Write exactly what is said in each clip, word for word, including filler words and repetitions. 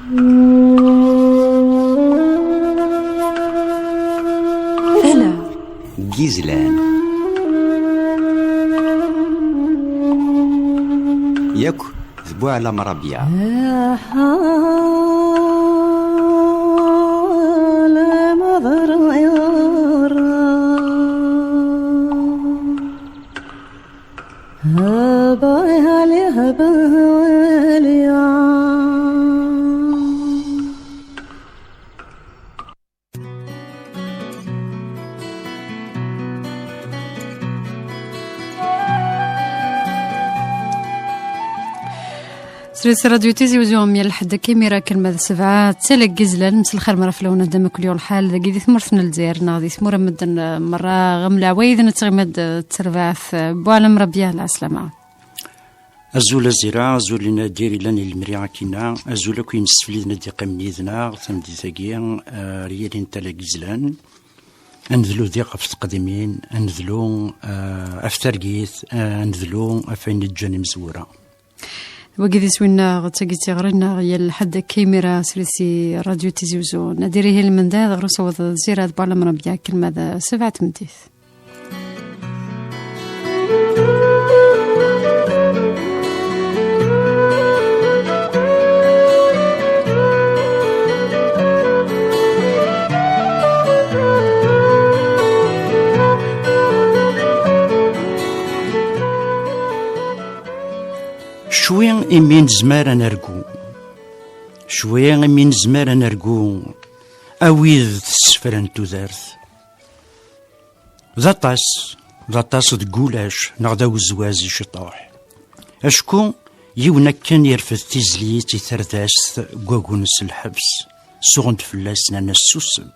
Tala n yizlan. Yakk d Buɛlam Rabia. Srid Radio Tizi Uzzu, am yal ḥedd akka imir akken ma d ssebɛa, d tala n yizlan, mselxir mara fell-awen ad d-amakul yuɣ lḥal dagi di tmurt n Lezzayer neɣ di tmura n medden, eh, merra, ɣem leɛwayed n tɣima d terbaɛt, eh, Buɛlam Rabia, lɛeslama. Azul a Zira, azul i Nadir ilan i lemri akina, azul akk i yimsefliden ad d-iqqimen yid-neɣ tameddit-agi, eh, ar yiri n tala n yizlan. Ad nedlu diɣ ɣef teqdimin, ad nedlu, eh, ɣef targit, eh, ad nedlu ɣef wayen i d-ǧǧan imezwura. Wagi d iswi-nneɣ, d tagi d tiɣri-nneɣ, yal ḥedd akka imir-a srid si Radio Tizi Uzzu. Nadir ihi lmendad ɣer usawaḍ Zira d Buɛlam Rabia akken ma d sebɛa tmeddit. Cwi imi nezmer ad nergu. Cwi imi nezmer ad nergu. A wid tessefran tudert. D aṭas, d aṭas deg ulac neɣ d awezwaz i ciṭuḥ. Acku yiwen akken irfed tizlit i tardast n wagun s lḥebs, suɣen-d fell-as, nnan-as: "Susem."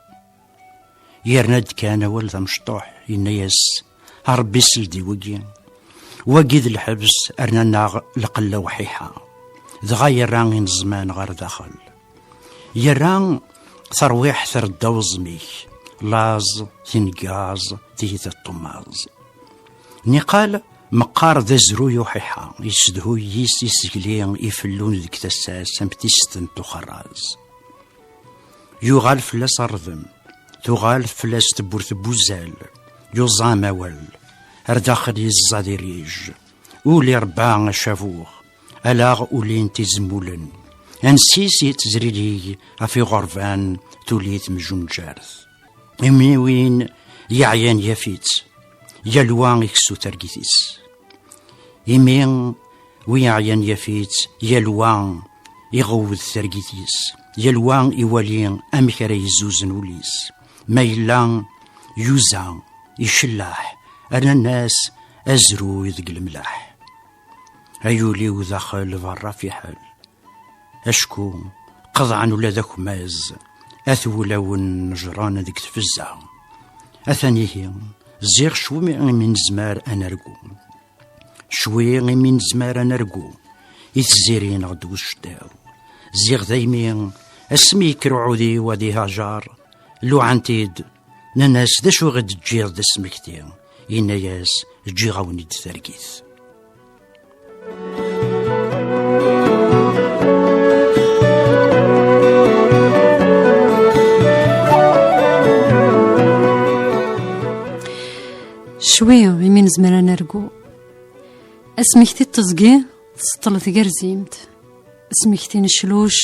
Yerna-d kan awal d amecṭuḥ, yenna-yas: "A Ṛebbi, sel-d i wagi. Wagi d lḥebs, rnan-aɣ lqella uḥiḥa." Dɣa yerra ineẓman ɣer daxel. Yerra tarwiḥt ar ddaw ẓmi-k, laẓ, tineggaẓ, tiyita n tummaẓ. Niqal meqqar d azruy uḥiḥa, yessedhuy yis isegli ifellun deg tasa-s am tist n uxerraz. Yuɣal fell-as ṛṛdem, tuɣal fell-as tewwurt n wuzzal, yuẓa amawal, ar daxel yeẓẓa di rrij, ul iṛebba acabuɣ, alaɣ ulin tizemmulen, ansi-s yettezririg ɣef iɣerban tuli temjunǧart. Imi win yeɛyan yaf-itt, yal wa ikessu targit-is. Imi wi yeɛyan yaf-itt, yal wa iɣewwed targit-is, yal wa iwali amek ara yezzuzen ul-is. Ma yella yuza, icelleḥ, rnan-as azruy deg lemleḥ. Ay ul-iw daxel berra fiḥel. Acku qeḍɛen ula d akmaz, at wulawen nejṛen deg tfezza. Atan ihi, ziɣ cwi imi nezmer ad nergu. Cwi imi nezmer ad nergu i tziri neɣ d ucettiḍ. Ziɣ daymi, asmi yekker uɛudiw ad ihajer, luɛan-t-id, nnan-as: "D acu i ɣ-d-teǧǧiḍ d asmekti?" Yenna-yas: "Ǧǧiɣ-awen-id targit." Cwi imi nezmer ad nergu. Asmekti n teẓgi tseṭṭel tgerzimt. Asmekti n ccluc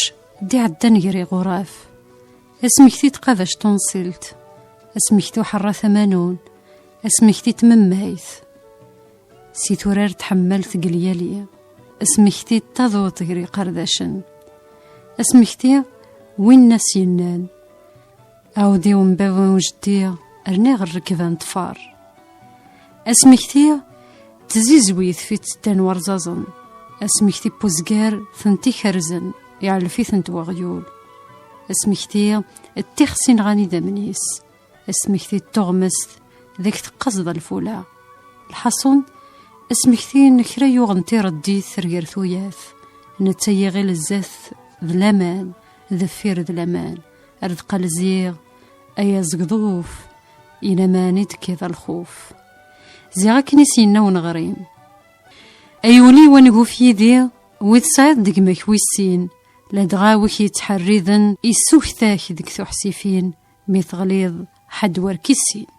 d-iɛeddan gar iɣuraf. Asmekti n tqabact tunṣilt. Asmekti uḥerrat amanun. Asmekti n tmemmayt. Si tura ar tḥemmel tgelyali. Asmekti n taduṭ gar iqerdacen. Asmekti win as yennan: "Aɛudiw n baba u jeddi rniɣ rrekba n ṭṭfar." Asmekti n tzizwit fi tsedda n warẓaẓen. Asmekti n wezger tent-ikerzen, iɛellef-itent weɣyul. Asmekti n tixsi nɣan idammen-is. Asmekti n tuɣmest deg teqqazeḍ lfula. Lḥaṣun, asmekti n kra yuɣen tireddit ar gar tuyat, netta yiɣil zdat d laman, deffir d laman, ar deqqal ziɣ ay azegḍuf, i laman i d-tekkiḍ a lxuf. Ziɣ akken i s-yenna uneɣrim: "Ay ul-iw, aneguf yid-i, wi tesɛiḍ deg-m-ak wis sin, ladɣa wi k-yettḥerriden issuktak deg tuḥsifin, mi teɣliḍ ḥedd wer k-issin.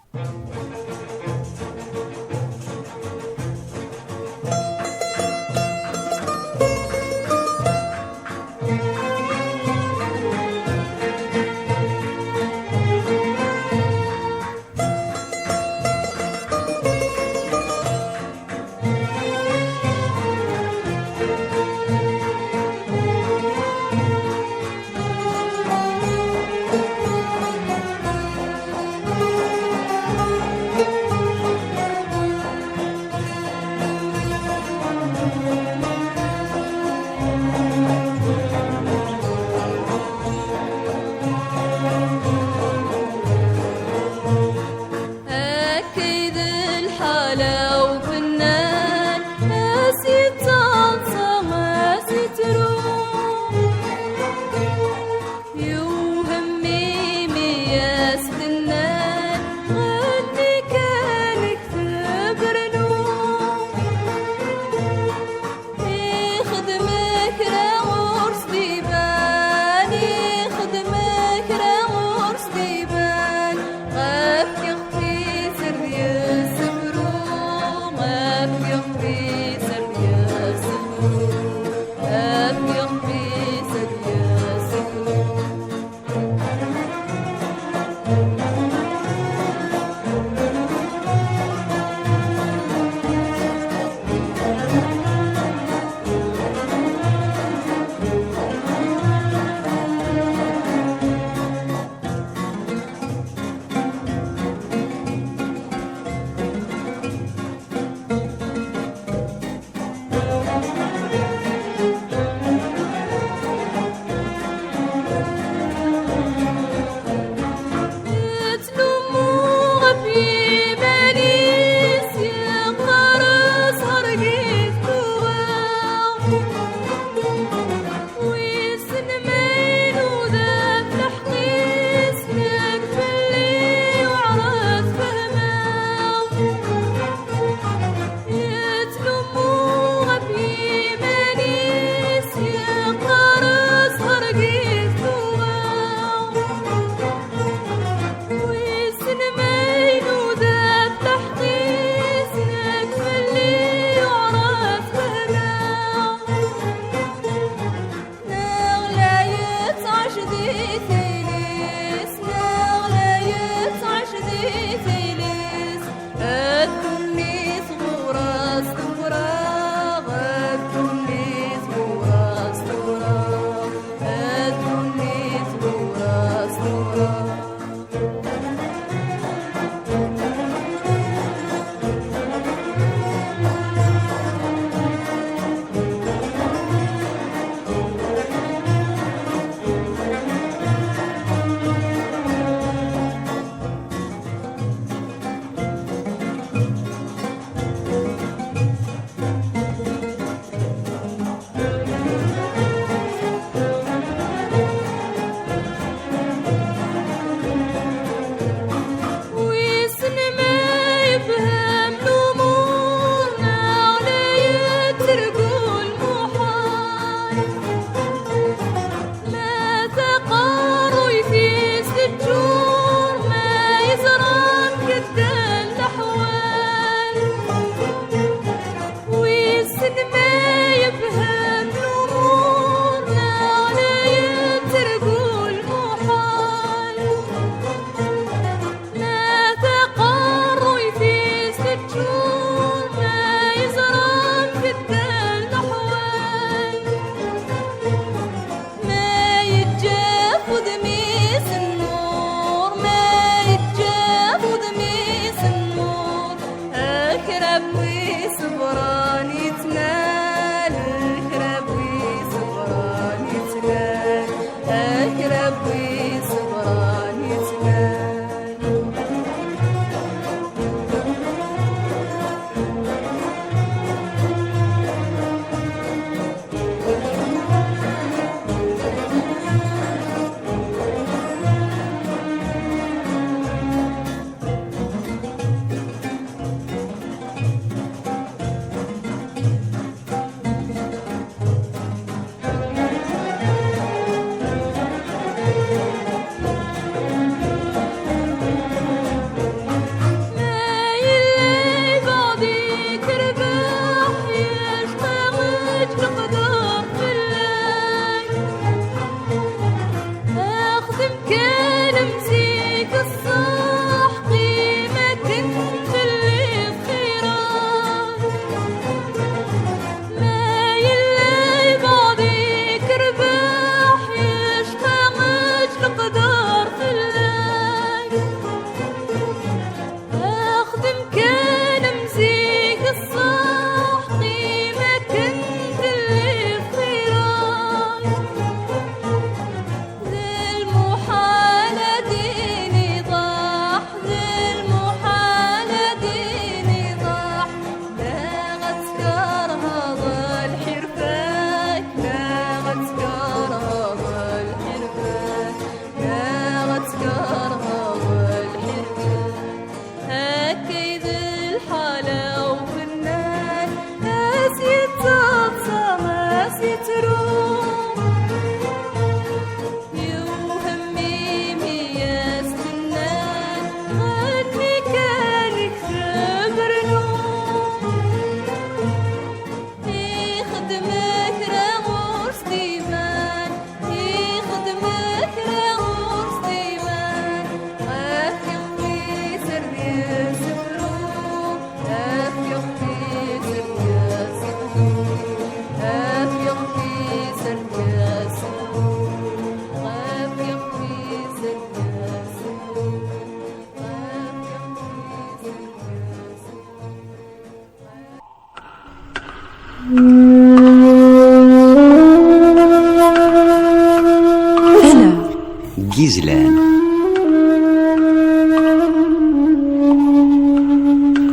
Izlan.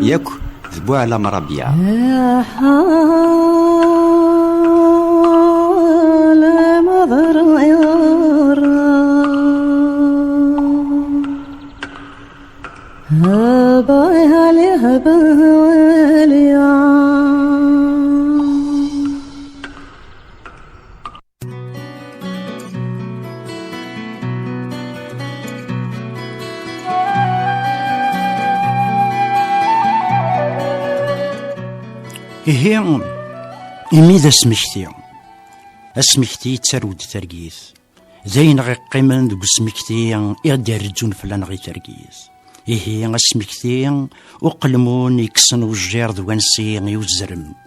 Yakk d Buɛlam Rabia. Ihi, imi d asmekti, asmekti yettarew-d targit. D ayen ɣ-iqqimen deg usmekti i ɣ-d-irrezzun fell-aneɣ i targit. Ihi, asmekti uqelmun yekksen ujjir d wansi i uzrem.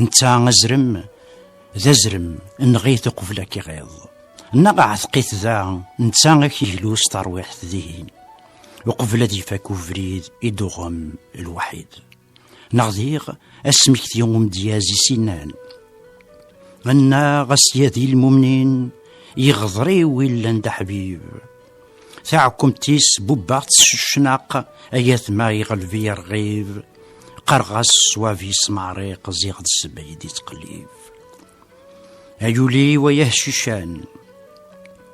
Netta azrem, d azrem, nɣit uqbel ad k-iɣiḍ. Neɣ ɛteq-it da, netta ad k-iglu s terwiḥt dihin. Uqbel ad ifak ubrid i d-uɣem lwaḥid. Neɣ diɣ asmekti umedyaz i s-innan: Annaɣ a syadi lmumnin, iɣḍer-iw illan d aḥbib. Taɛkumt-is bubbaɣ-tt s ccnaq, ay atma iɣleb-iyi rɣib. Qqareɣ-as ṣṣwab-is meɛriq, ziɣ d ssebba i d-ittqellib. Ay ul-iw ay ahcican,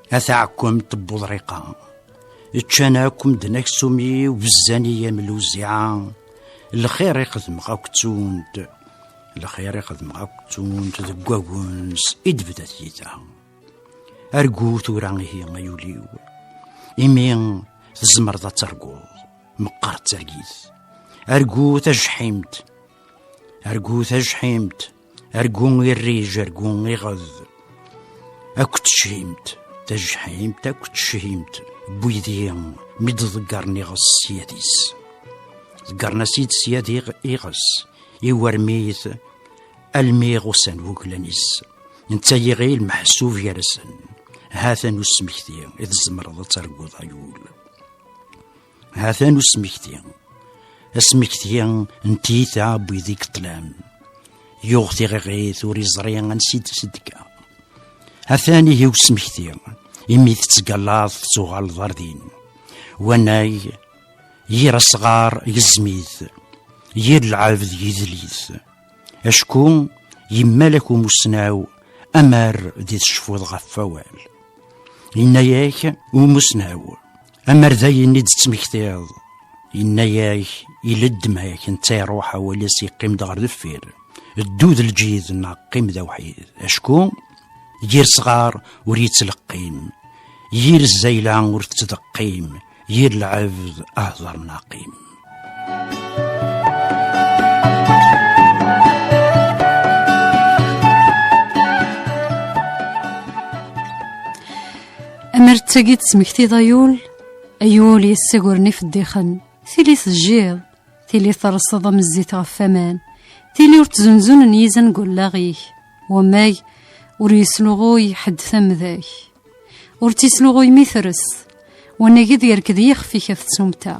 a taɛkumt n uḍriqa, ččan akk medden aksum-iw, bezzan-iyi am lewziɛa. Lxir i xedmeɣ akk ttunt, lxir i xedmeɣ akk ttunt, deg wagens i d-tebda tyita. Argu tura ihi ay ul-iw, imi tzemreḍ ad terguḍ, meqqar d targit. Argu tajḥimt, argu tajḥimt, argu irrij, argu iɣed. Akk tejhimt, tajḥimt, akk tejhimt, n widi mi d-ḍeggren iɣes s yad-is. Ḍeggren-as-id s yad iɣ-, iɣes, i warmit, almi ɣusan wuglan-is. Netta yiɣil meḥsub gar-asen. Ha-t-an usmekti i tzemreḍ ad terguḍ ay ul. Ha-t-an usmekti. Asmekti n tiyita n wid i yeṭṭlam. Yuɣ tiɣiɣit ur iẓri ansi d-tedka. Ha-t-an ihi usmekti, imi tettgallaḍ tettuɣaleḍ ar din. Wanag, yir asɣar gezm-it, yir lɛebd yedl-it. Acku yemmalak umusnaw amar di tecfuḍ ɣef wawal. Yenna-yak umusnaw, amar d ayen i d-tettmektiḍ, yenna-yak, ileddem-ak, netta iruḥ, awal-is yeqqim-d ɣer deffir. Ddu d lǧid neɣ qqim d awḥid. Acku yir sɣar ur yettleqqim, yir zzayla ur tettdeqqim, yir lɛebd ahder naqim. Amer d tagi d-tesmektiḍ ay ul, ay ul yessagren ifeddixen, tili tejjiḍ, tili terseḍ am zzit ɣef waman, tili ur tzunzunen yizan deg wallaɣ-ik, wamag ur yesluɣuy ḥedd tamda-k. Ur tt-isluɣuy mi tres, wanag ad yerked yixef-ik ɣef tsumta.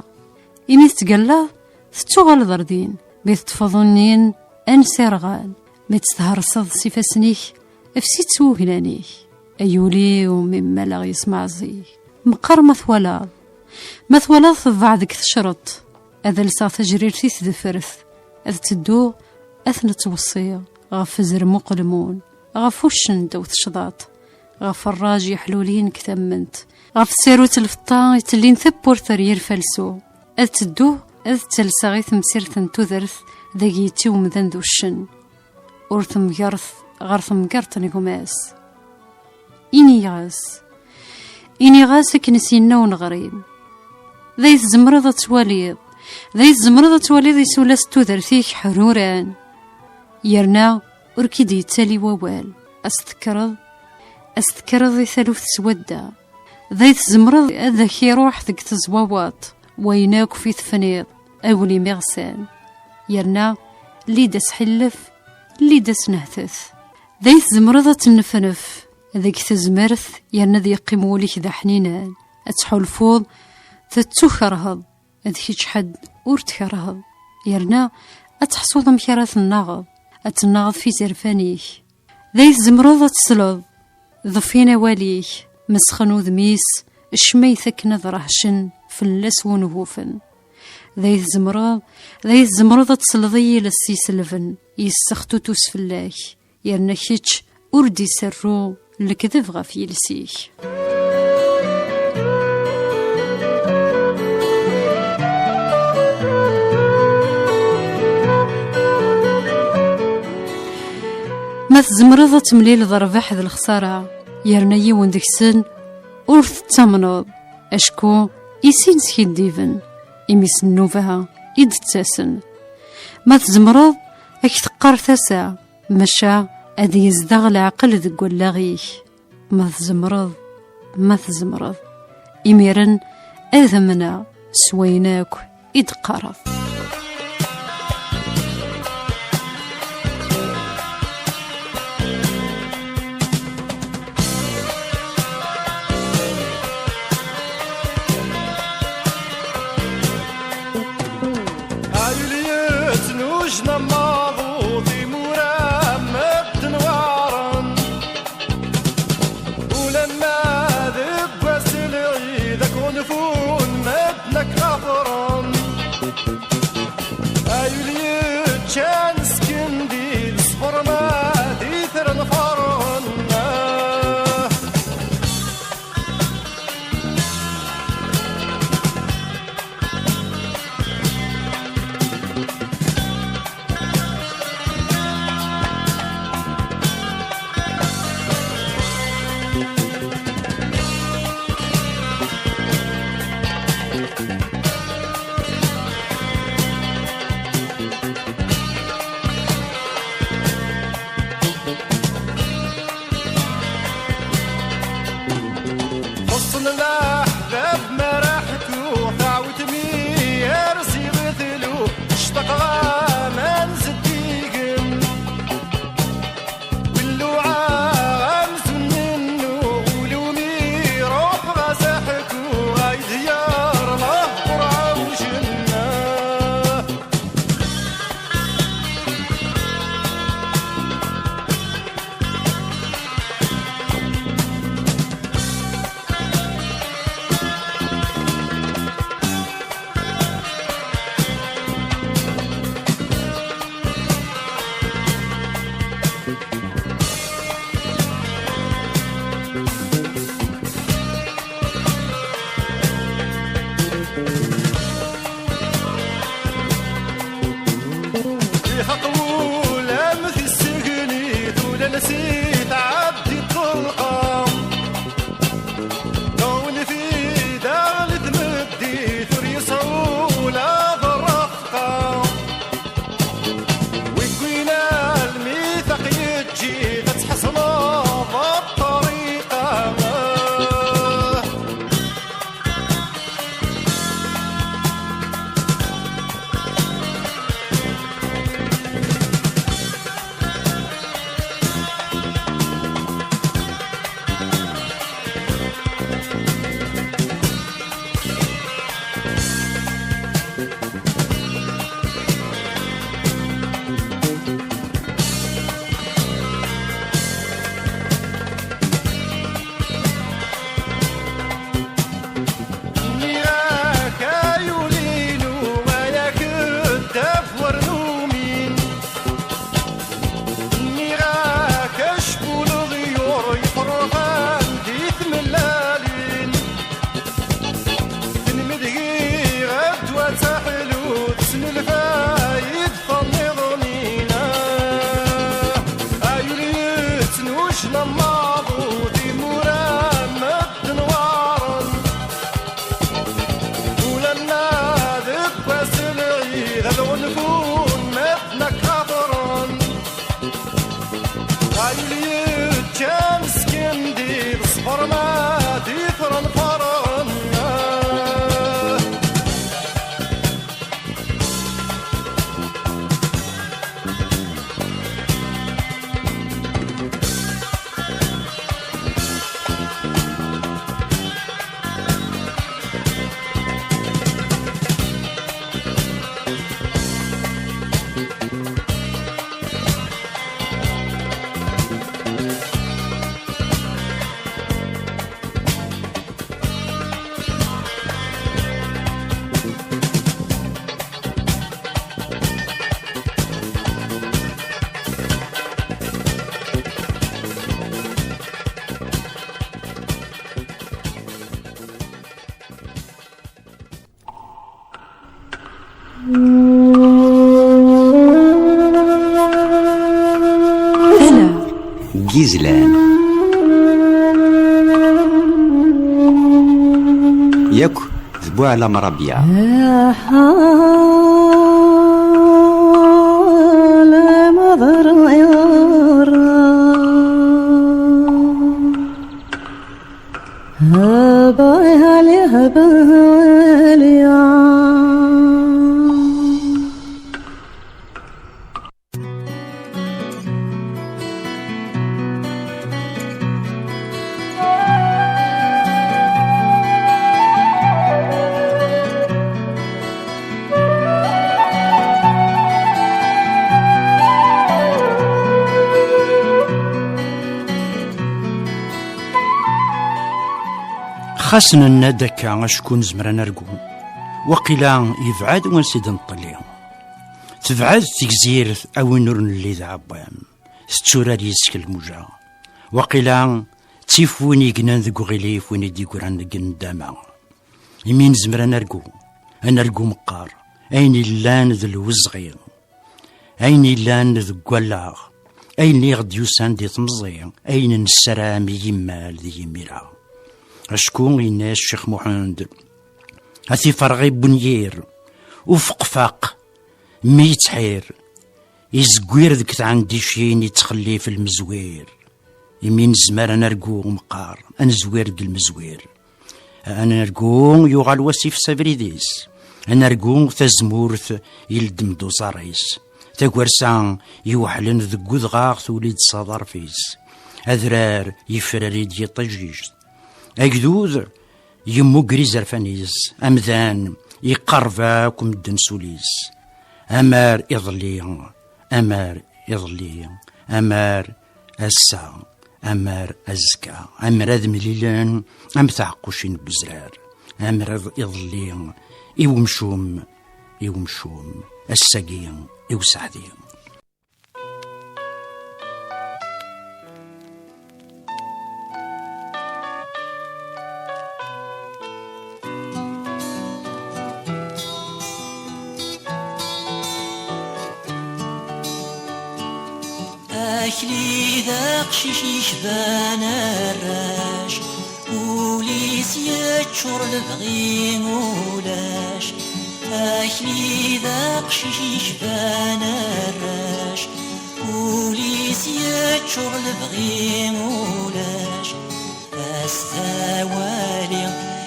Imi tettgallaḍ, tettuɣaleḍ ar din, mi teṭṭfeḍ unnin ansi rɣan, mi tt-therseḍ s ifassen-ik, efsi-tt s wuglan-ik. Ay ul-iw mi mmaleɣ yesmeɛẓ-ik. Meqqar ma twalaḍ. Ma twalaḍ tebbeɛ deg tecreḍt, ad alseɣ tajrirt i tdeffret, ad tedduɣ ad ten-ttweṣṣiɣ ɣef uzrem uqelmun, ɣef uccen ddaw tecḍaṭ, ɣef rraj yeḥlulin deg tamment, ɣef tsarut n lfeṭṭa itellin tawwurt ar yir falsu. Ad tedduɣ ad ttalseɣ i temsirt n tudert dagi yettiwemdan d uccen, ur temgert ɣer temgert n gma-s. Iniɣ-as, iniɣ-as akken s-yenna uneɣrim. D ay tzemreḍ ad twaliḍ, d ay tzemreḍ ad twaliḍ isulas n tudert-ik ḥruran. Yerna ur k-id-yettali wawal, ad s-tekkreḍ, ad s-tekkreḍ i taluft s wadda. D ay tzemreḍ ad ak-iruḥ deg tezwawaṭ wayen akk fi tefniḍ, aglim iɣsan. Yerna lli-d asḥillef, lli-d asnehtet. D ay tzemreḍ ad tennefnef deg tezmert, yerna ad yeqqim wul-ik d aḥninan, ad tḥulfuḍ tettukerheḍ, d kečč ḥedd ur tkerheḍ, yerna ad teḥṣuḍ amek ara tennaɣeḍ, ad tennaɣeḍ f izerfan-ik. D ay tzemreḍ ad tesleḍ, ḍeffin awal-ik, mesxen udem-is, acmayt akken ad rehcen fell-as wungufen. D ay tzemreḍ, d ay tzemreḍ ad tesleḍ i yiles iselben, yessextutus fell-ak, yerna kečč ur d-iserru lekdeb ɣef yiles-ik. Ma tzemreḍ ad temlileḍ rrbeḥ d lexsara, yerna yiwen deg-sen ur tettamneḍ, acku i sin skiddiben, imi s nnuba i d-ttasen. Ma tzemreḍ, ad k-teqqar tasa, maca ad yezdeɣ leɛqel deg wallaɣ-ik. Ma tzemreḍ, ma tzemreḍ, imiren ad amneɣ s wayen akk i d-teqqareḍ. Ay ul yettnujna maḍu timura medden weɛren. Ulamma deg wass lɛid ad k-ɣunfun medden ad k-ɣafren. Ay ul yeččan skendi d ṣṣber ma d itran ferɣen. Xeṣṣen leḥbab ma raḥtu, taɛwit mi yerzi tlu, ctaqeɣ aman zeddigen. Win luɛaɣ amzun nennu, ul-iw mi ruḥ ɣas aḥku, ay d yar lehdur ɛewjen. Ixaq wulam tissegnit, ulal si tɛeddi ṭṭelqa. Ɣunfi daɣ li tmeddit, ur yesɛu ula d rrefqa. Win win almi taqyeǧǧit ad tḥesleḍ ṭṭariqa. Nniɣ-ak ay ul-inu, ay akeddab wer numin. Nniɣ-ak acku leḍyur yefrurxan di tmellalin. Tenmedgi ddwa d taḥlut, tesnulfay-d tanniḍnin. Ay ul yettnujna maḍu, timura medden weɛren. Ulamma deg wass lɛid ad ɣunfun medden ad k-ɣafren. Ay ul yeččan skendi d ṣṣber ma d itran ferɣen. Gizlan. Yakk d Buɛlam Rabia. Xas nenna-d akka, acku nezmer ad nergu. Waqila yebɛed wansi d-neṭṭli. Tebɛed tegzirt a win ur nelli d aɛewwam. Tetturar yis-k lmuja. Waqila ttif win yegnan deg uɣilif, win i d-yeggran deg nndama. Imi nezmer ad nergu, ad nergu meqqar, ayen yellan d lwezɣi, ayen yellan deg wallaɣ, ayen i ɣ-d-yusan di temẓi, ayen nessaram i yimal d yimira. Acku yenna-yas Ccix Muḥend: "A tiferɣ i wenyir, ufeqfaq mi yettḥir, izewwir deg tɛendicin, ittxellif lmezwir." Imi nezmer ad nergu meqqar, ad nezwir deg lmezwir. Ad nergu yuɣal wasif s abrid-is. Ad nergu tazmurt ileddem-d uẓar-is. Tagersa iweḥlen deg udɣaɣ tuli-d s aḍarf-is. Adrar yefrari-d yiṭij-is. Agdud yemmuger izerfan-is. Amdan iqerreb akk medden s ul-is. Amar iḍelli, amar iḍelli, amar ass-a, amar azekka, amar ad mlilen am taɛeqqucin n uzrar, amar iḍ-, iḍelli, i wemcum, i wemcum, ass-agi, i useɛdi. Akli d aqcic yecban arrac, ul-is yeččur lebɣi ulac. Akli d aqcic yecban arrac, ul-is yeččur lebɣi ulac. Ass d awali,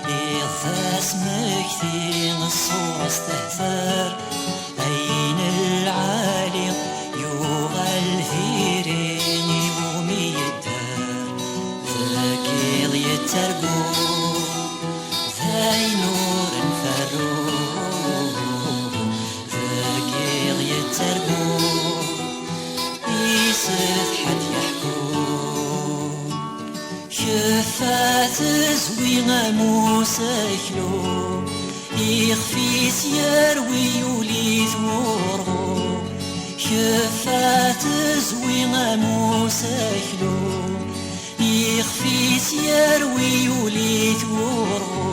iḍ d asmekti, ṣṣura-s tehder, ayen lɛali yuɣal diri iwumi yedder. Deg iḍ yettargu, d ayen ur nferru, deg iḍ yettargu, isetḥa ad yeḥku. Kfa tezwi am useklu, ixef-is yerwi yuli-t wurɣu. Kfa tezwi am useklu, ixef-is yerwi yuli-t wurɣu.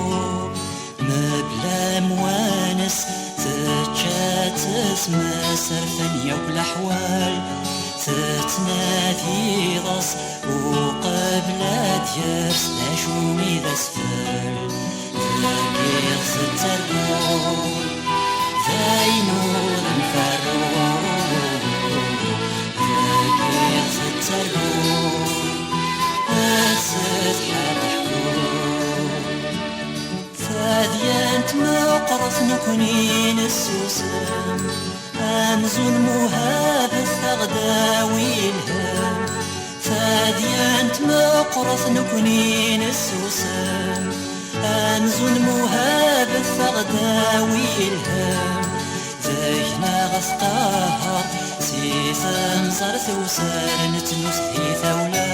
Mebla amwanes tečča-tt tmes, rfan yakk leḥwal, tettnadi ɣes uqbel ad yers d acu i d asfel. Deg iɣes tettargu, d ayen ur nferru. Deg iɣes tettargu, ad setḥa teḥku. Tadyant meqqret nekni nessusem, amzun muhabet aɣ-d-awi lhemm. Tadyant meqqret nekni nessusem, amzun muhabet aɣ-d-awi lhemm. Deg-neɣ tqehher si temẓer tewser, nettnus di tawla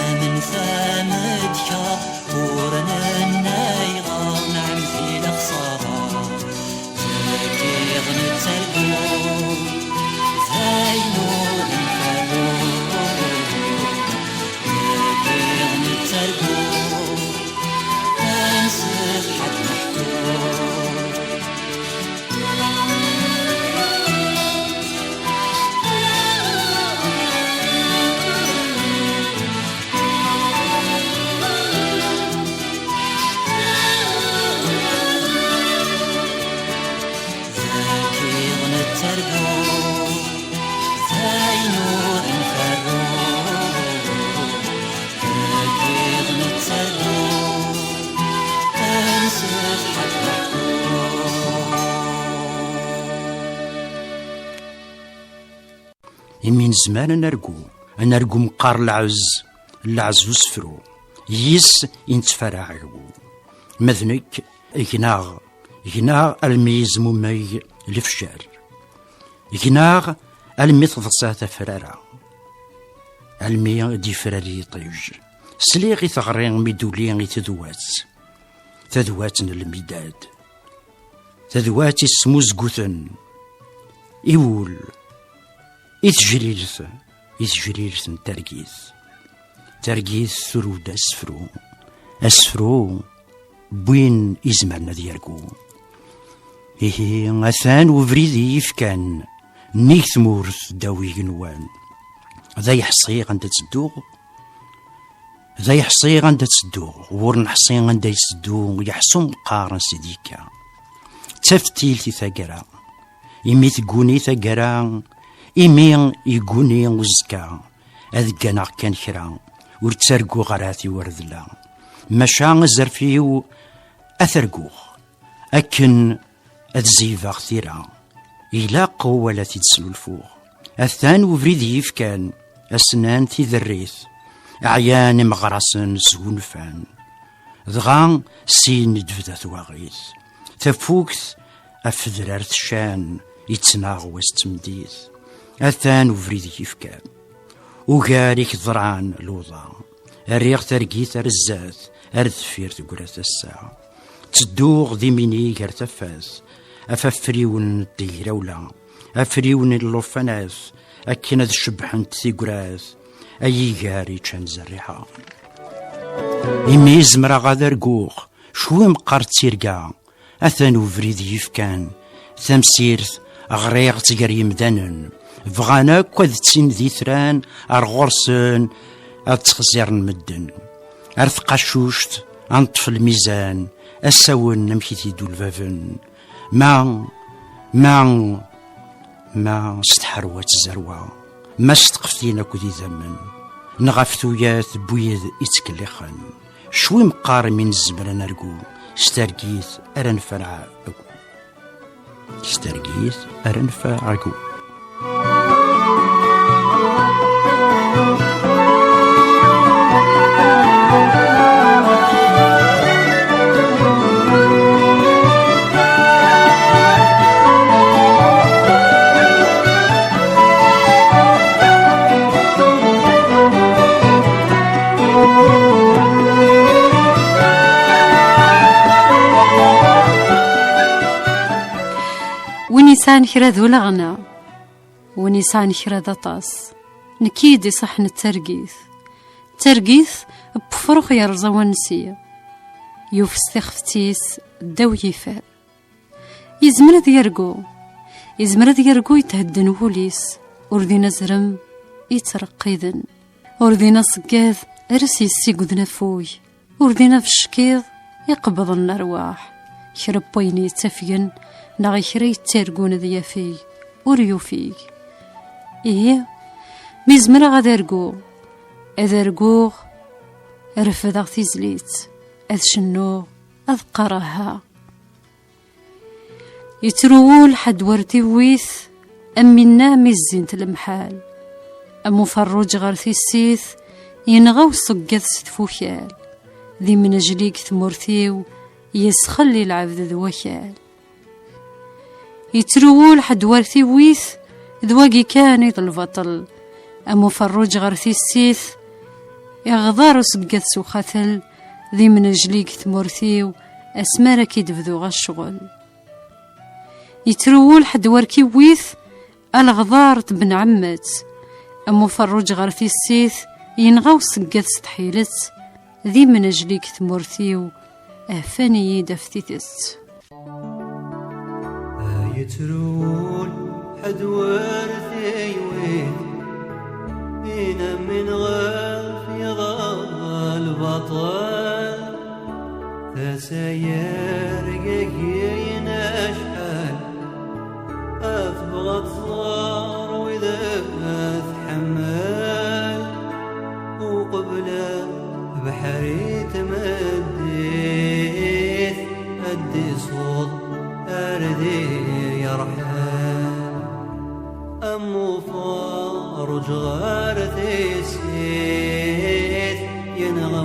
am netta medka. Ur nenna ayɣer nɛemmed i lexsara, deg iḍ nettargu, d ayen ur nferru. Deg iḍ nettargu, ad nsetḥa ad neḥku. Mi nezmer ad nargu, ad nargu meqqar lɛez, lɛez usefru, yis i nettfaraɛ agu. Ma d nekk, gneɣ, gneɣ almi yezmumeg lefjer. Gneɣ almi teḍsa tafrara, almi d-yefrari yiṭij. Sliɣ i teɣri mi d-uli i tedwat, tadwat n lmidad, tadwat ismuzguten i wul, i tejrirt, i tejrirt n targit. Targit turew-d asefru, asefru n win izemren ad yargu. Ihi, atan ubrid i yifkan nnig tmurt ddaw igenwan. D ayeḥṣi anda ttedduɣ, d ayeḥṣi anda ttedduɣ, ur neḥṣi anda yetteddu, yeḥṣu meqqar ansi d-yekka. D taftilt i taggara, imi tegguni taggara, imi yegguni uzekka, ad gganeɣ kan kra, ur ttarguɣ ara tiwerdla. Maca azref-iw ad t-arguɣ, akken ad zeybeɣ tira. Ilaq wawal ad t-id-snulfuɣ. Atan ubrid i yifkan, asnan tiderrit, ɛyan imeɣrasen sgunfan. Dɣa sin i d-tebda twaɣit. Tafukt afedrar teccan, ittnaɣ wass d tmeddit. Atan ubrid i yifkan. Ugar i k-ḍran luḍa. Rriɣ targit ar zdat, ar deffir teggra tasa. Ttedduɣ d iminig ar tafat, af afriwen n tegrawla, afriwen n llufanat, akken ad cebbḥent tigrat, ay iger yeččan zerriɛa. Imi zemreɣ ad arguɣ, cwi meqqar d tirga, atan ubrid yifkan, tamsirt ɣriɣ-tt gar yimdanen, bɣan akk ad ttin d itran ar ɣur-sen ad ttxeẓẓiren medden. Ar tqacuct ad neṭṭef lmizan, asawen amek i t-id-ulbaben. Ma, ma, ma s tḥerwa tzerwa, ma s tqeftin akked idammen, neɣ ɣef tuyat n wid ittkellixen. Cwi meqqar mi nezmer ad nargu, s targit ara nferɛ agu. S targit ara nferɛ agu. Win yesɛan kra d ulaɣna, win yesɛan kra d aṭas, nekk i d-iṣaḥen d targit. Targit n wefrux yerẓa wansi, yufes tixeft-is ddaw yifad. Yezmer ad yargu, yezmer ad yargu yethedden wul-is, ur din azrem yettreqqiden, ur din aṣeggad ara s-yessigden afug, ur din abeckiḍ iqebḍen lerwaḥ, kra n wayen yettafgen neɣ kra yettargun ad yafeg, ur yufig. Ihi, mi zemreɣ ad arguɣ, ad arguɣ, refdeɣ tizlit, ad cennuɣ, ad qqareɣ ha. Yettru wul ḥedd wer tiwwit, am winna mi zzint lemḥal. Am uferruǧ ɣer tissit, yenɣa uṣeggad s tfukal. D imnejli deg tmurt-iw, yesxelli lɛebd d wakal. Yettru wul ḥedd wer tiwwit, d wagi kan i d lbaṭel. Am uferruǧ ɣer tissit, iɣḍer useggad s uxatel, d imnejli deg tmurt-iw, asmi ara k-id-bduɣ ccɣel. Yettru wul ḥedd wer k-iwwit, a leɣḍar n tbenɛemmet. Am uferruǧ ɣer tissit, yenɣa useggad s tḥilet, d imnejli deg tmurt-iw, hfan-iyi-d ɣef tidet. Yettru wul ḥedd wer t-iwwit, inamen ɣef yeḍra lbaṭel. Tasa yergagiyen acḥal, ad tebɣa tẓer wid ad tḥemmel. Uqbel abeḥri tmeddit, ad d-isuḍ ar di yerḥel. Am ufer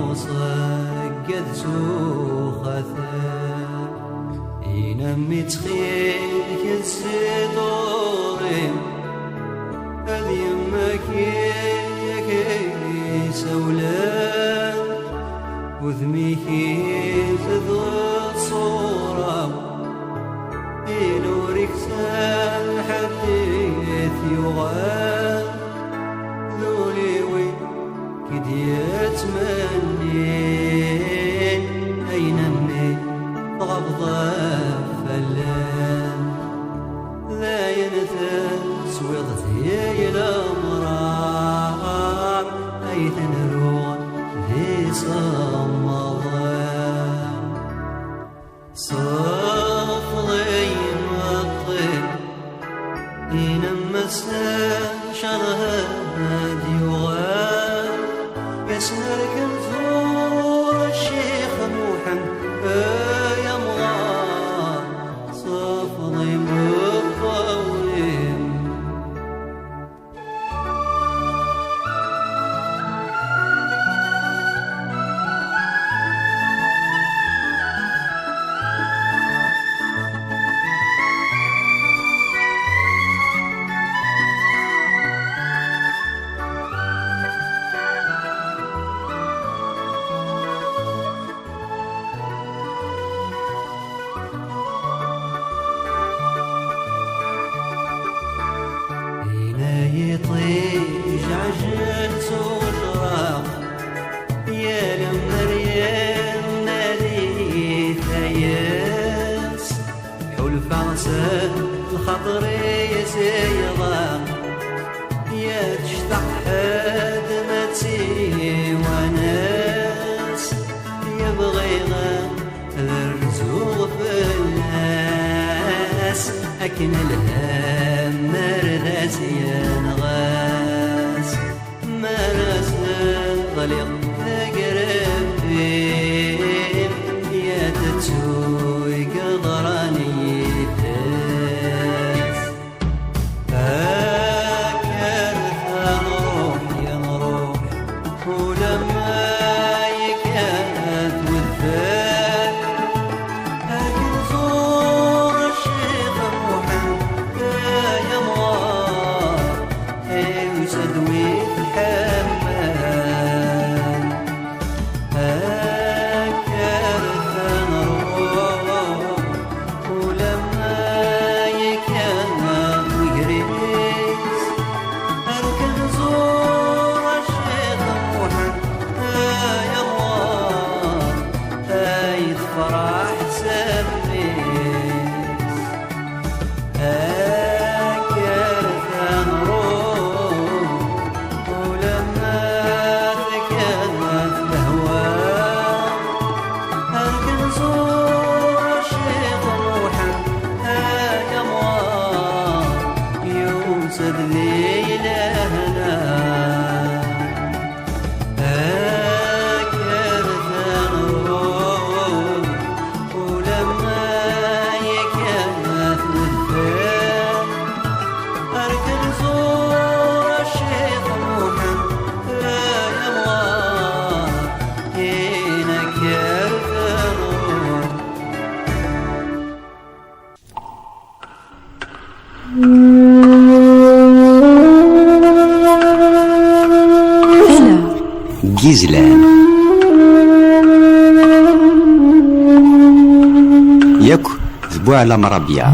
Ṣegged s uxater, inam ittxil-k ziḍurim, ad yemmak yak isawlen, udem-ik izedɣ ṣṣura, ilur-ik s lḥedd i t-yuɣal, d ul-iw i k-d-yettmennin, ayen a mmi tɣabḍeḍ fell-am, d ayen teswiḍ di lemṛaṛ, ay tenruɣ di semmaḍ. Ṣṣafḍi imeṭṭi, inam ass-a cerha ad yuɣal, yesnerkem tura Ccix Muḥend, ay amɣar, ṣṣafḍi imeṭṭi. Inna yiṭij ɛjel s ujraq, ya lemmer yennadi tayes, ḥulfaɣ s lxaṭer-is yeḍaq, ya tectaq ḥedd ma tt-iwanes, ya bɣiɣ ad rzuɣ fell-as, akken lhemm ar d as-yenɣas. Mi ara s-ɣliɣ tagrabin, ya tettu i yeḍran yid-s. Akka ara nruḥ, ya nruḥ, ulamma yekkat wedfel. Akken ẓur Ccix Muḥend, ay amɣar, yusa-d wi t-iḥemmel. Akka ara nruḥ, ulamma yekkat wegris, akken ẓur Ccix Muḥend, ay amɣar, ay tefreḥ s mmi-s. Akka ara nruḥ, ulamma tekkat lehwa, akken ẓur Ccix Muḥend, ay amɣar, yusa-d di lehna. Akka ara nruḥ, ulamma yekkat wedfel, akken ẓur Ccix Muḥend, ay amɣar, inna akka ara nruḥ. Ala. Gizlan. Yakk d Buɛlam Rabia.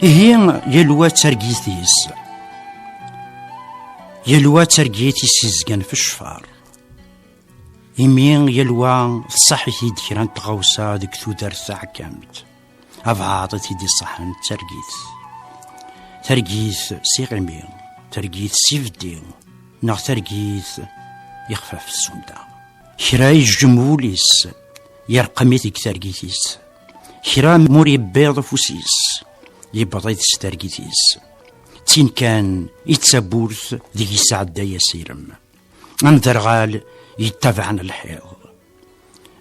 Ihi, yal wa d targit-is. Yal wa d targit i s-izgan f ccfer. Imi yal wa tṣaḥ-it-id kra n tɣawsa deg tudert taɛekkamt, abɛaḍ i t-id-iṣaḥen d targit. Targit s iɣimi, targit s ibeddi, neɣ targit ixfaf s sunda. Kra yejjem wul-is, yerqem-it deg targit-is. Kra m'ur yebbiḍ ufus-is, yebbeḍ-it s targit-is. D tin kan i d tawwurt deg yesɛedday asirem. Amderɣal yettabaɛen lḥiḍ.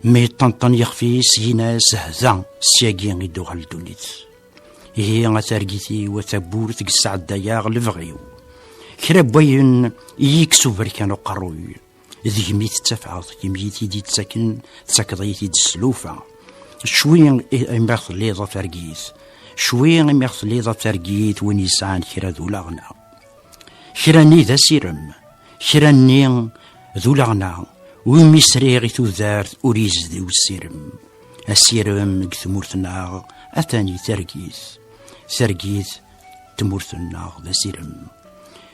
Mi yeṭṭenṭen yixef-is, yin-as hda, syagi i d-tuɣal ddunit. Ihi a targit-iw, a tawwurt deg sɛeddayeɣ lebɣi-w. Kra n wayen i yi-yekkes uberkan uqerruy, deg-m i tettafeɣ, deg-m i t-id-yettaken, tettakeḍ-iyi-t-id s tlufa. Cwi imi ɣ-telliḍ a targit, cwi imi ɣ-telliḍ a targit, win yesɛan kra d ulaɣna. Kra-nni d asirem, kra-nni d ulaɣna, umi sriɣ i tudert ur yezdi usirem. Asirem deg tmurt-nneɣ atan i targit. Targit n tmurt-nneɣ d asirem.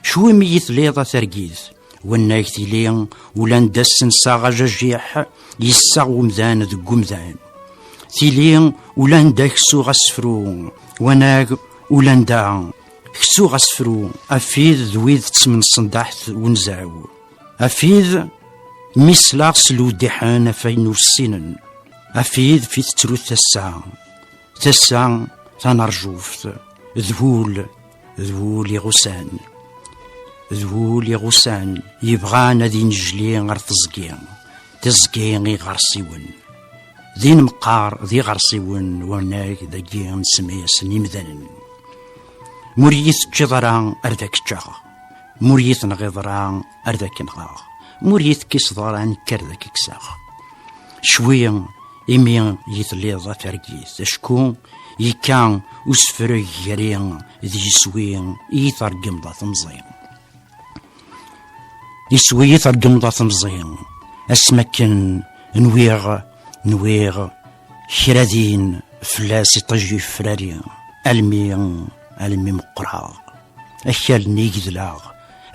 Cwi mi yi-tliḍ a targit, wannag tili ulanda ssenseɣ ajajiḥ yessaɣ umdan deg umdan. Tili ulanda ksuɣ asefru, wanag ulanda ksuɣ asefru, afid d wid ttmenṣendaḥet wenzaw. Afid mi slaɣ s lewdiḥen af ayen ur ssinen. Afid fi tettrut tassa, tassa tanerjuft, d wul, d wul iɣusan. D wul iɣusan yebɣan ad inejli ɣer teẓgi, teẓgi iɣersiwen. D inemqar d iɣersiwen wanag dagi nsemmi-asen imdanen. M'ur iyi-teččiḍ ara ar d ak-ččeɣ, m'ur iyi-tenɣiḍ ara ar d ak-nɣeɣ, m'ur iyi-tekkiseḍ ara nekk ar d ak-kkseɣ. Cwi imi yi-telliḍ a targit, acku yekka usefreg gar-i d yiswi i yi-tṛeggmeḍ a temẓi. Iswi i tṛeggmeḍ a temẓi, asmi akken nwiɣ, nwiɣ kra din fell-as iṭij yefrari, almi, almi meqqreɣ. Akal-nni i gedleɣ,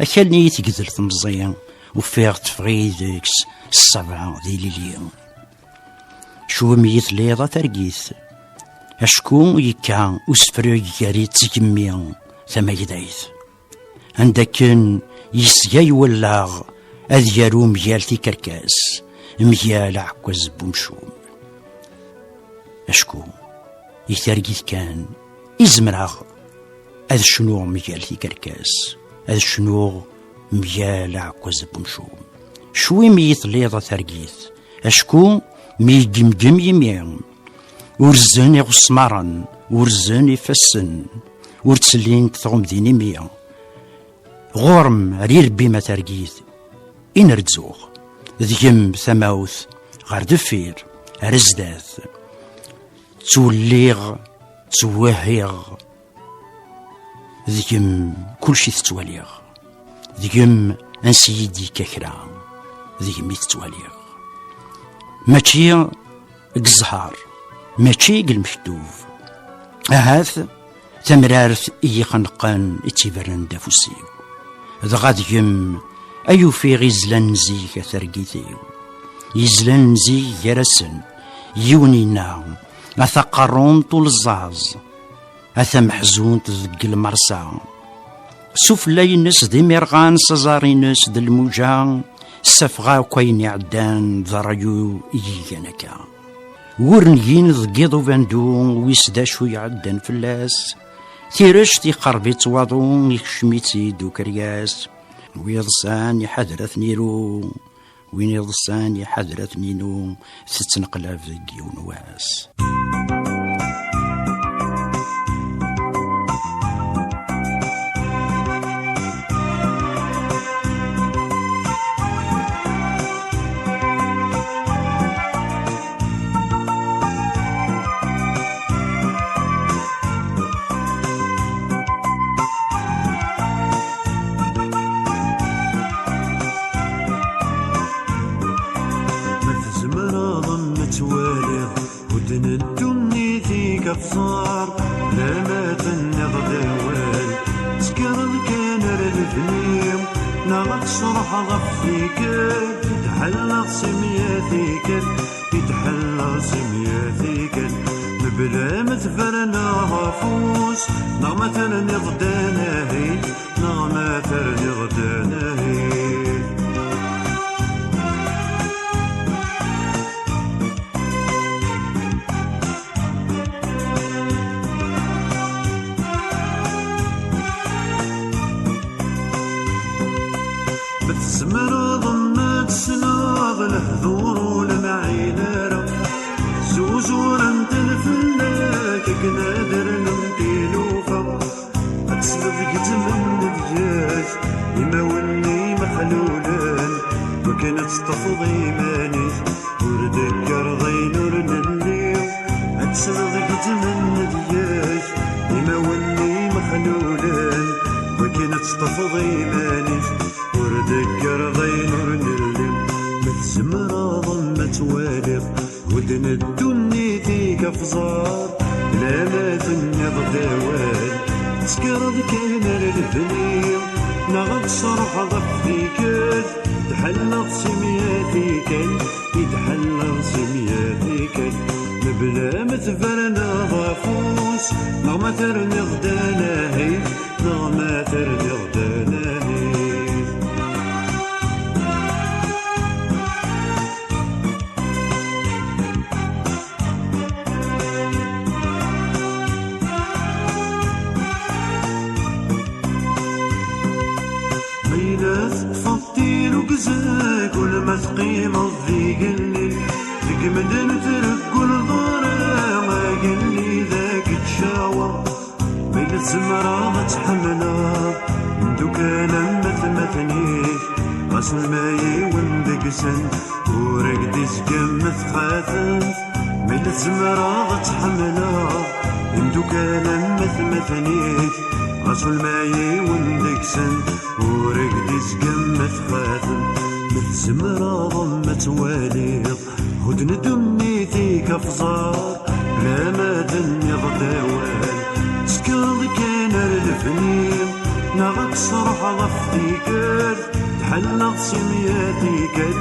akal-nni i tegdel temẓi, ufiɣ teffeɣ-iyi deg-s ṣṣaba d ilili. Cwi mi yi-telliḍ a targit, acku yekka usefreg gar-i d tgemmi tamagdayt. Anda akken yesgay wallaɣ ad yaru mgal tikerkas, mgal aɛekkaz n umcum. Acku i targit kan i zemreɣ ad cnuɣ mgal tikerkas, ad cnuɣ mgal aɛekkaz n umcum. Cwi mi yi-telliḍ a targit, acku mi yeggemgem yimi, urzen iɣesmaren, urzen ifassen, ur ttellint tɣemdin imi. Ɣur-m ar irebbi ma targit, i n-rezzuɣ, deg-m tamawt ɣer deffir, ar zdat. Ttwelliɣ, ttwehhiɣ, deg-m kulci tettwaliɣ, deg-m ansi i d-yekka kra, deg-m i tettwaliɣ. Mačči deg zzher, mačči deg lmektub. Ahat tamrart i yi-xenqen i tt-iberren d afus-iw. Dɣa deg-m ay ufiɣ izlan n zik a targit-iw. Izlan n zik gar-asen yiwen yenna: a taqerrunt uleẓẓaẓ, a tameḥzunt deg lmersa. Sufella-ines d imirɣan, s aẓar-ines d lmuja, ssafeɣ akk ayen iɛeddan d ṛṛay-iw i yi-gan akka. Wur ngin deg iḍ ubandu, wis d acu iɛeddan fell-as. Tirect iqerreb-itt waḍu, ikcem-itt-id ukeryas. Wi yeḍsan iḥader ad ten-iru, win yeḍsan iḥader ad ten-inu, tettneqlab deg yiwen wass. Ma tzemreḍ ad twaliḍ, udden n ddunit-ik ad tẓer, lama tenniḍ-d awal, tekkreḍ kan ar lebni, neɣ ad tesruḥeḍ ɣef tikkelt, i d-ḥelleɣ s imya tikkelt, i d-ḥelleɣ s imya tikkelt, mebla ma tberneɣ afus, neɣ ma terniḍ-d anahit, neɣ ma terniḍ-d anahit. Lehdur ur nemɛin ara, zuzurent-ten fell-ak akken ad rnunt tilufa. Ad tesleḍ gezzmen ledyat, imawen-nni mexlulen, wakken ad teṭṭfeḍ iman-ik, ur d-tekkreḍ ayen ur nelli. Ad tesleḍ gezzmen ledyat, imawen-nni mexlulen, wakken ad teṭṭfeḍ iman-ik, ur d-tekkreḍ ayen ur nelli. Ma tzemreḍ, ma twaliḍ, hudden ddunit-ik afẓar, la ma tenniḍ-d awal, tekkreḍ kan ar lebni, neɣ ad tserḥeḍ ɣef tikkelt, tḥelleḍ s imya tikkal, i tḥelleḍ s imya tikkal, mebla ma tberneḍ afus, neɣ ma terniḍ-d anahit, neɣ ma terniḍ-d anahit. Ma yella teṭṭfeḍ tirugza, kul ma teqqimeḍ d igenni, deg medden treggel ḍara agenni d akeččawa. Ma yella tzemreḍ ad tḥemmleḍ imdukkal am atmaten-ik, ɣas ul ma yiwen deg-sen ur ak-d-izgam ma txatemt. Ma yella tzemreḍ ad tḥemmleḍ imdukkal am atmaten-ik, ɣas ul ma yiwen deg-sen ur ak-d-izgam ma txatemt. Ma tzemreḍ ma twaliḍ, hudden ddunit-ik afẓar, la ma tenniḍ-d awal, tekkreḍ kan ar lebni, neɣ ad tesruḥeḍ ɣef tikkelt, tḥelleḍ s imya tikkal,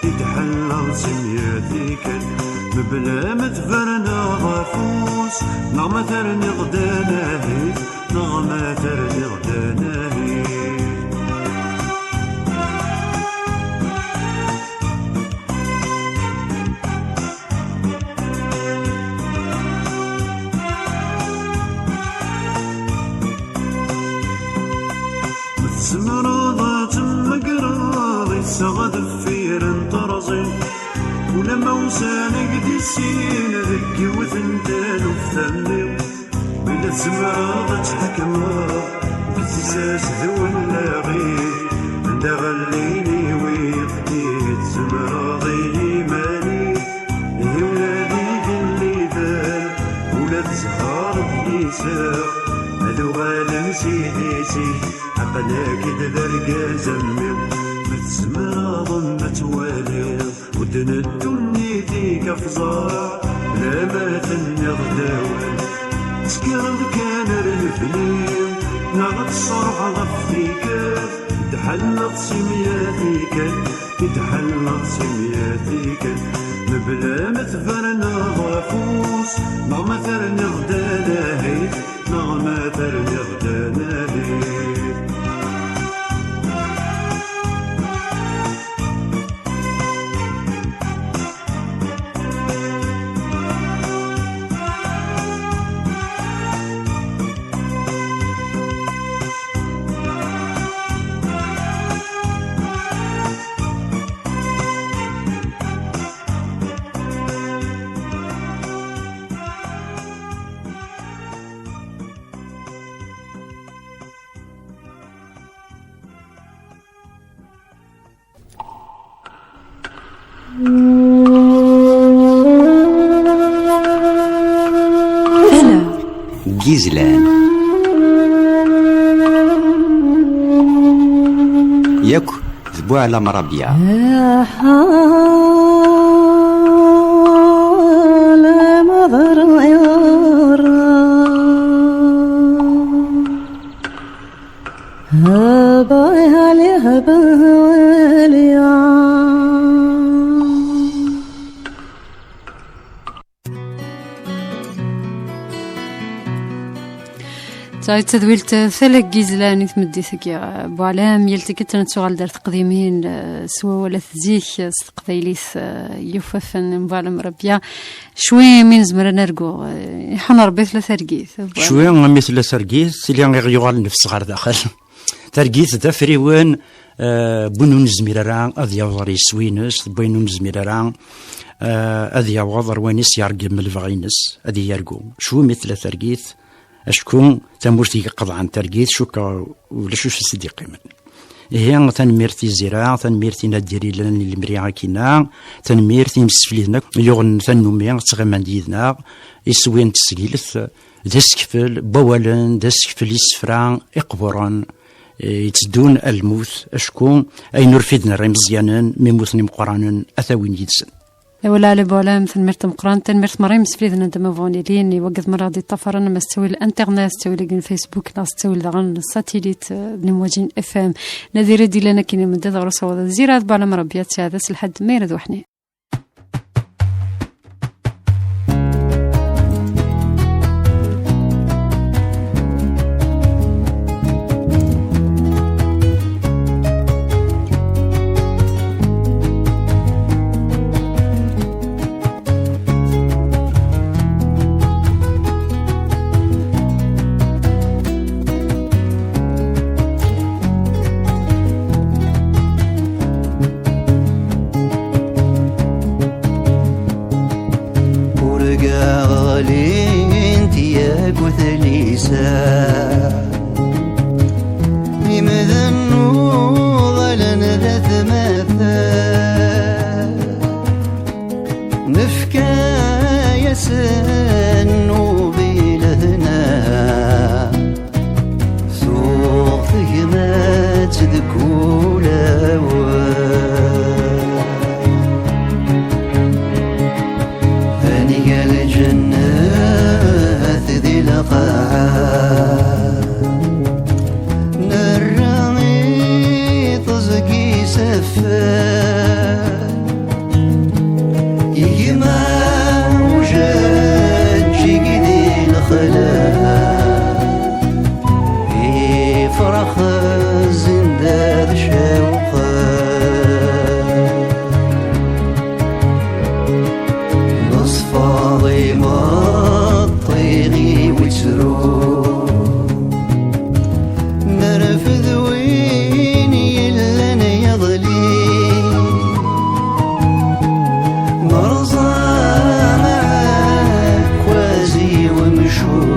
i tḥelleḍ s imya tikkal, mebla ma tberneḍ afus, neɣ ma terniḍ-d anahit, neɣ ma terniḍ-d anahit. Ma tzemreḍ ad temmegreḍ iseɣ deffir n terẓi, ulamma usan-ak di sin deg yiwet n taluft am wi. Win tzemreḍ ad tḥekmeḍ deg tissas d wallaɣ-ik, anda ɣellin iwiq i tzemreḍ i yiman-ik, ihi ula d igelliden, ula d zzher d yiseɣ, ad uɣalen s idis-ik, aql-ak-id d argaz am wi. Ma tzemreḍ ma twaliḍ, hudden ddunit-ik afẓar, la ma tenniḍ-d awal, tekkreḍ kan ar lebni, neɣ ad tserḥeḍ ɣef tikkelt, i d-tḥelleḍ s imya tikkal, i d-tḥelleḍ s imya tikkal, mebla ma tberneḍ afus, neɣ ma terniḍ-d anahit, neɣ ma terniḍ-d anahit. Tala n yizlan. Yakk d Buɛlam Rabia. Ta d tadwilt Tala n yizlan i tmeddit-agi. Buɛlam, yal tikkelt nettuɣal-d ar teqdimin, eh, s wawal at zik, eh, s teqbaylit, eh, yufafen n Buɛlam Rabia. Cwi mi nezmer ad nargu, eh, iḥun Rebbi tella targit. Cwi mi tella targit, tili iɣ yuɣal nnefs ɣer daxel. Targit d afriwen, eh, n win ur nezmir ara ad yaweḍ ɣer yeswi-ines, n wayen ur nezmir ara, eh, ad yaweḍ ɣer wayen i s-yergem lebɣi-ines, ad yergu. Cwi mi tella targit, acku tamurt i iqeḍɛen targit, cukkeɣ ulac acu i s-d-yeqqimen. Ihi, tanemmirt i Zira, tanemmirt i Nadir yellan i lemri akkinna, tanemmirt i yimsefliden akk yuɣen tannumi, ttɣiman-d yid-neɣ, iswi n tesgilt, d asekfel n wawalen, d asekfel n yisefra iqburen, eh, yetteddun ar lmut, acku ayen ur fiden ara imeẓyanen, mi mmuten imeqqranen, ad t-awin yid-sen. Awal Ɛli Buɛlam, tanemmirt tameqqrant, tanemmirt merra i yimsefliden anda ma bɣun ilin, i wagad merra ɣ-d-yeṭṭafaren, ama s ttawil internet, s ttawil-agi n Facebook, neɣ s ttawil daɣen n satilit, eh, n Imwaǧin F M. Nadir i d-illan akkin i umendad ɣer usawaḍ Zira d Buɛlam Rebbi, ad tsaɛed ass lḥedd ma yerad weḥnin. Ur ɣlint yakk tlisa, imdanen uḍalen d atmaten. Nefka-yasen nnub i lehna, tuɣ tegmat deg ulawen. Anga lǧennet di lqaɛa, nerra i teẓgi s afan. Gma ujaǧǧig di lexla, ifrax zzin-d ad cewqen. Leṣfar imeṭṭi i witru, nerfed win yellan yeḍli. Nerẓa aɛekkaz i wemcum,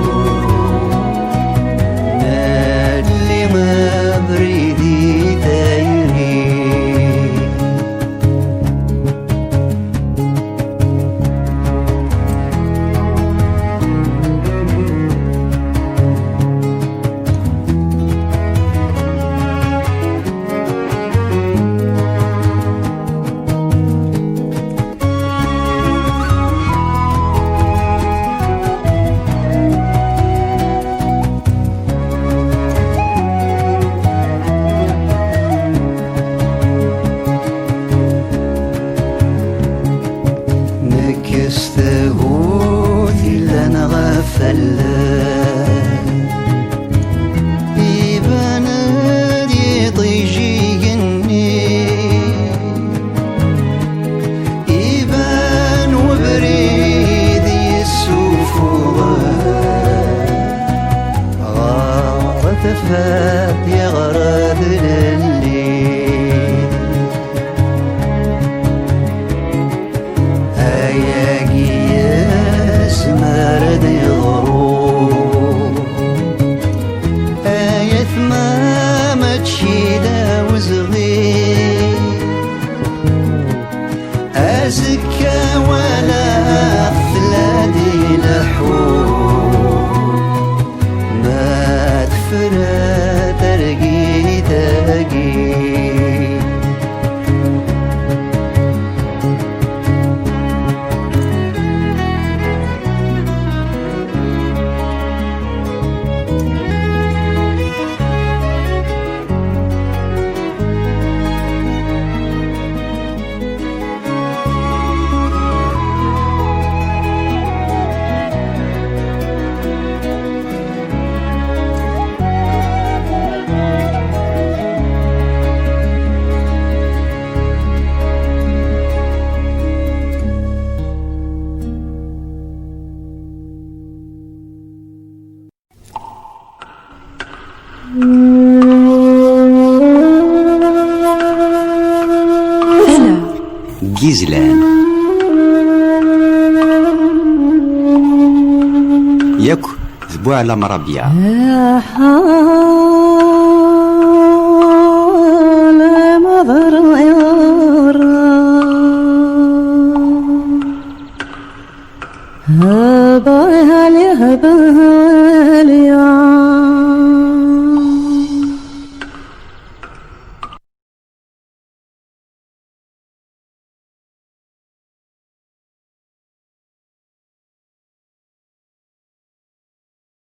nalli abrid i tayri. Nekkes tagut yellan ɣef allen, iban-d yiṭij igenni, iban webrid yessufuɣen ɣer tafat yeɣra d lelli. Ayagi yezmer ad yeḍru. Ay atma, mačči d awezɣi. Azekka walaɣ tella-d ileḥḥu, ma tefra targit-agi. Gizlan. Yakk d Buɛlam Rabia.